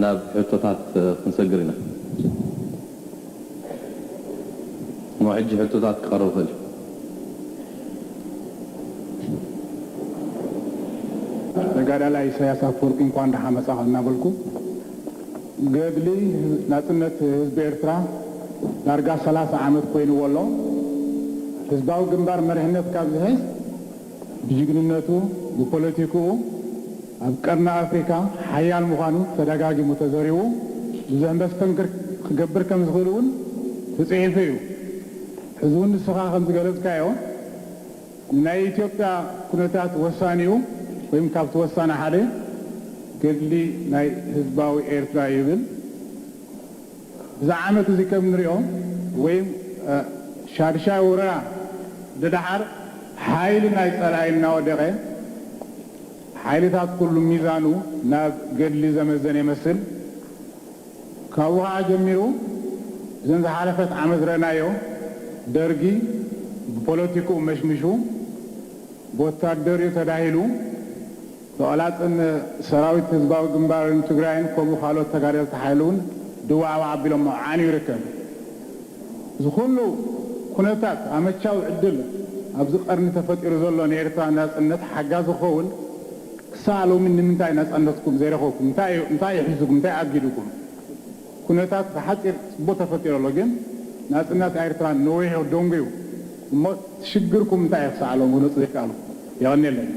ናብ ሕቶታት ክንሰግር ኢና። እሞ ሕጂ ሕቶታት ክቐርብ ይኽእል እዩ። ተጋዳላይ ኢሳያስ ኣፈወርቂ እንኳን ደሓን መጻኻ እናበልኩ፣ ገድሊ ናጽነት ህዝቢ ኤርትራ ዳርጋ ሰላሳ ዓመት ኮይንዎ ኣሎ። ህዝባዊ ግንባር መሪሕነት ካብ ዝሕዝ ብጅግንነቱ፣ ብፖለቲክኡ ኣብ ቀርኒ ኣፍሪካ ሓያል ምዃኑ ተደጋጊሙ ተዘሪቡ፣ ብዙሕ መስተንክር ክገብር ከም ዝኽእል እውን ተፅሒፉ እዩ። ሕዚ እውን ንስኻ ከም ዝገለፅካዮ ንናይ ኢትዮጵያ ኩነታት ወሳኒኡ ወይም ካብቲ ወሳኒ ሓደ ገድሊ ናይ ህዝባዊ ኤርትራ ይብል። እዚ ዓመት እዚ ከም ንሪኦ ወይም ሻድሻይ ወረራ ደድሓር ሓይሊ ናይ ፀላኢ እናወደቐ ሓይልታት ኩሉ ሚዛኑ ናብ ገድሊ ዘመዘነ ይመስል። ካብኡ ከዓ ጀሚሩ እዘን ዝሓለፈት ዓመት ረእናዮ ደርጊ ብፖለቲክኡ መሽምሹ ብወታደር እዩ ተዳሂሉ። ተቐላጽን ሰራዊት ህዝባዊ ግንባርን ትግራይን ከምኡ ካልኦት ተጋደልቲ ሓይሊ እውን ድዋዕዋዕ ኣቢሎሞ ዓንዩ ይርከብ። እዚ ኩሉ ኩነታት ኣመቻዊ ዕድል ኣብዚ ቀርኒ ተፈጢሩ ዘሎ ንኤርትራ ናጽነት ሓጋዚ ክኸውን ክሳዕ ሎሚ ንምንታይ ናጻነትኩም ዘይረኸብኩም? እንታይ እዩ እንታይ እዩ ሒዝኩም? እንታይ ኣጊድኩም? ኩነታት ብሓፂር ፅቡቅ ተፈጢሩ ኣሎ ግን ናፅነት ኤርትራ ነዊሑ ደንጉዩ እሞ ሽግርኩም እንታይ እዩ ክሳዕ ሎም ክነፁ ዘይከኣልኩም የቐንየለይ።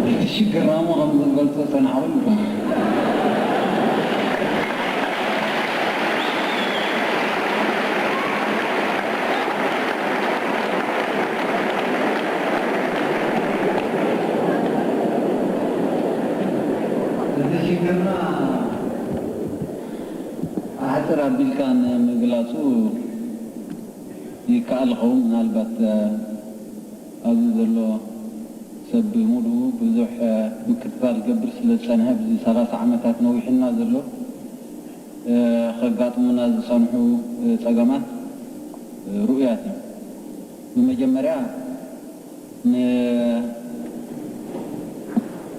እቲ ሽግርና እሞ ከም ዝንገልጾ ጸናሕኩም እቲ ሽግርና ኣሕጽር ኣቢልካ ንምግላጹ ይከኣል ይኸውን። ምናልባት ኣብዚ ዘሎ ሰብ ብምሉኡ ብዙሕ ምክትታል ዝገብር ስለ ዝጸንሐ፣ ኣብዚ ሰላሳ ዓመታት ነዊሑና ዘሎ ከጋጥሙና ዝጸንሑ ጸገማት ርኡያት እዮም። ብመጀመርያ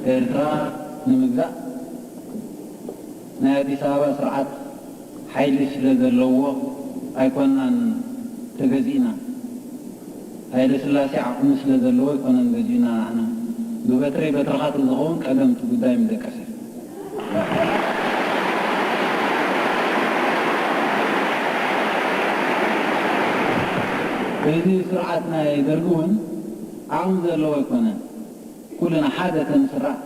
ንኤርትራ ንምግዛእ ናይ ኣዲስ ኣበባ ስርዓት ሓይሊ ስለ ዘለዎ ኣይኮናን ተገዚእና። ሃይለ ስላሴ ዓቕሚ ስለ ዘለዎ ኣይኮነን ገዚኡና። ንሕና ብበትረይ በትርኻ ተዝኸውን ቀደም እቲ ጉዳይ ምደቀሰ። እዚ ስርዓት ናይ ደርጊ እውን ዓቕሚ ዘለዎ ኣይኮነን። ኩልና ሓደ ተንስራዕ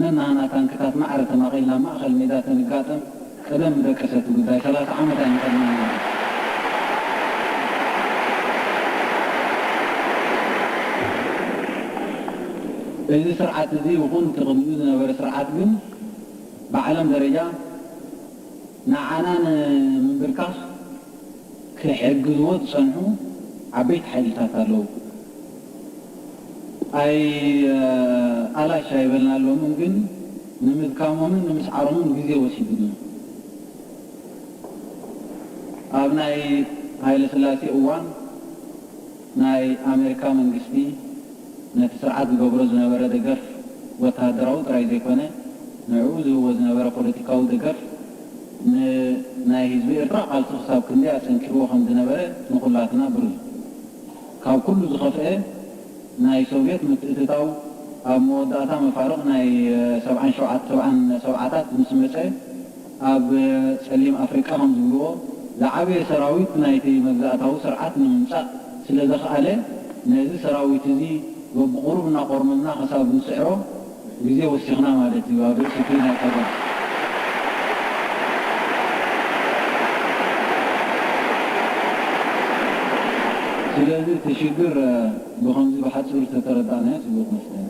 ነናህና ታንክታት ማዕረ ተማቒልና ማእኸል ሜዳ ተንጋጠም ቀደም ምደቀሰ እቲ ጉዳይ ሰላሳ ዓመት ኣይንቐድምን ነይሩ። እዚ ስርዓት እዚ ይኹን እቲ ቅድሚኡ ዝነበረ ስርዓት ግን ብዓለም ደረጃ ንዓና ንምንብርካኽ ክሕግዝዎ ዝጸንሑ ዓበይቲ ሓይልታት ኣለዉ። ኣይ ኣላሽ ኣይበልናሎምን ግን ንምድካሞምን ንምስዓሮምን ግዜ ወሲዱልና። ኣብ ናይ ሃይለስላሴ እዋን ናይ ኣሜሪካ መንግስቲ ነቲ ስርዓት ዝገብሮ ዝነበረ ደገፍ ወተሃደራዊ ጥራይ ዘይኮነ ንዕኡ ዝህቦ ዝነበረ ፖለቲካዊ ደገፍ ንናይ ህዝቢ ኤርትራ ቃልሲ ክሳብ ክንደይ ኣጸንኪርዎ ከም ዝነበረ ንኹላትና ብሩህ እዩ። ካብ ኩሉ ዝኸፍአ ናይ ሶቭየት ምትእትታው ኣብ መወዳእታ መፋርቕ ናይ ሰብዓን ሸውዓተ ሰብዓን ሰብዓታት ምስ መጸ ኣብ ጸሊም ኣፍሪቃ ከም ዝብልዎ ዝዓበየ ሰራዊት ናይቲ መግዛእታዊ ስርዓት ንምምጻእ ስለ ዘኽኣለ ነዚ ሰራዊት እዚ በብቑሩብ እናቖርመምና ክሳብ ንስዕሮ ግዜ ወሲኽና ማለት እዩ ኣብ ርእሲ እቲ ናይ ቀደም። ስለዚ እቲ ሽግር ብኸምዚ ብሓፂሩ ተተረዳእናዮ ፅቡቕ መስለኒ።